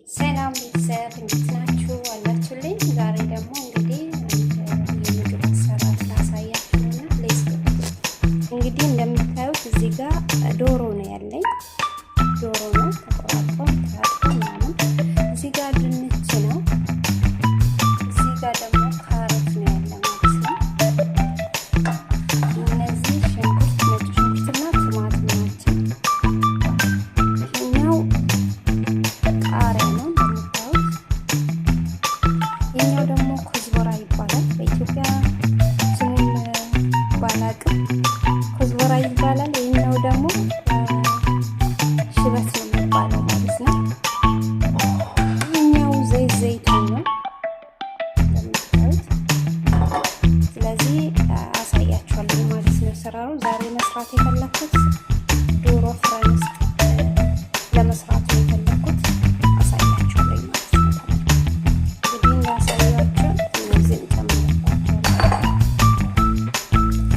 ሰላም ቤተሰብ፣ እንዴት ናችሁ? አላችሁልኝ? ዛሬ ደግሞ እንግዲህ የምግብ አሰራር ላሳያችሁ እና let's go። እንግዲህ እንደምታዩት እዚህ ጋር ዶሮ ነው ያለኝ። ዶሮ ነው፣ ተቆራርጦ ተላጥቶ ምናምን። እዚህ ጋር ድንች ነው። እዚህ ጋር ደግሞ ካሮት ነው ያለ ማለት ነው። እነዚህ ሽንኩርት፣ ነጭ ሽንኩርትና ቲማቲም ናቸው። ይሄኛው ቃሪያ ነው እንደምታዩት። ይሄኛው ደግሞ ኮዝቦራ ይባላል። በኢትዮጵያ ስሙን ባላቅም ኮዝቦራ ይባላል። ይሄኛው ደግሞ ሽበት ነው የሚባለው ማለት ነው። ይሄኛው ዘይት ዘይቱን ነው እንደምታዩት። ስለዚህ አሳያችኋለሁ ማለት ነው አሰራሩ። ዛሬ መስራት የፈለኩት ዶሮ ፍረንስ ለመስራት ነው የፈለኩት። አሳያችኋለሁ ማለት ነው። እንግዲህ እንዳሳያችሁ እነዚህን ጨምርባቸዋለሁ።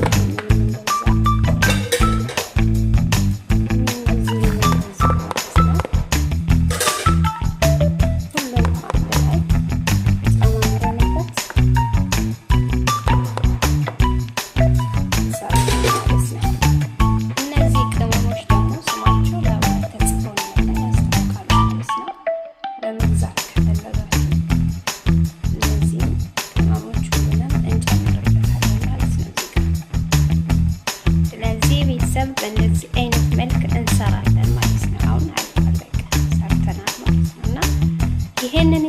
እንደዛ እነዚህ እንደዚህ ማለት ነው። ሁሉም አንድ ላይ ጨማምረንበት እንሰራለን ማለት ነው። እነዚህ ቅመሞች ደግሞ ስማቸው ላይ ተጽፎ ነው ያለ፣ ያስታውቃሉ ማለት ነው። ለመግዛት ከፈለጋችሁ እነዚህ ቅመሞች ሁሉንም እንጨምርበታለን ማለት ነው እዚህ ጋር። ስለዚህ ቤተሰብ፣ በእንደዚህ አይነት መልክ እንሰራለን ማለት ነው። አሁን አልቋል፣ በቃ ሰርተናል ማለት ነው እና ይሄንን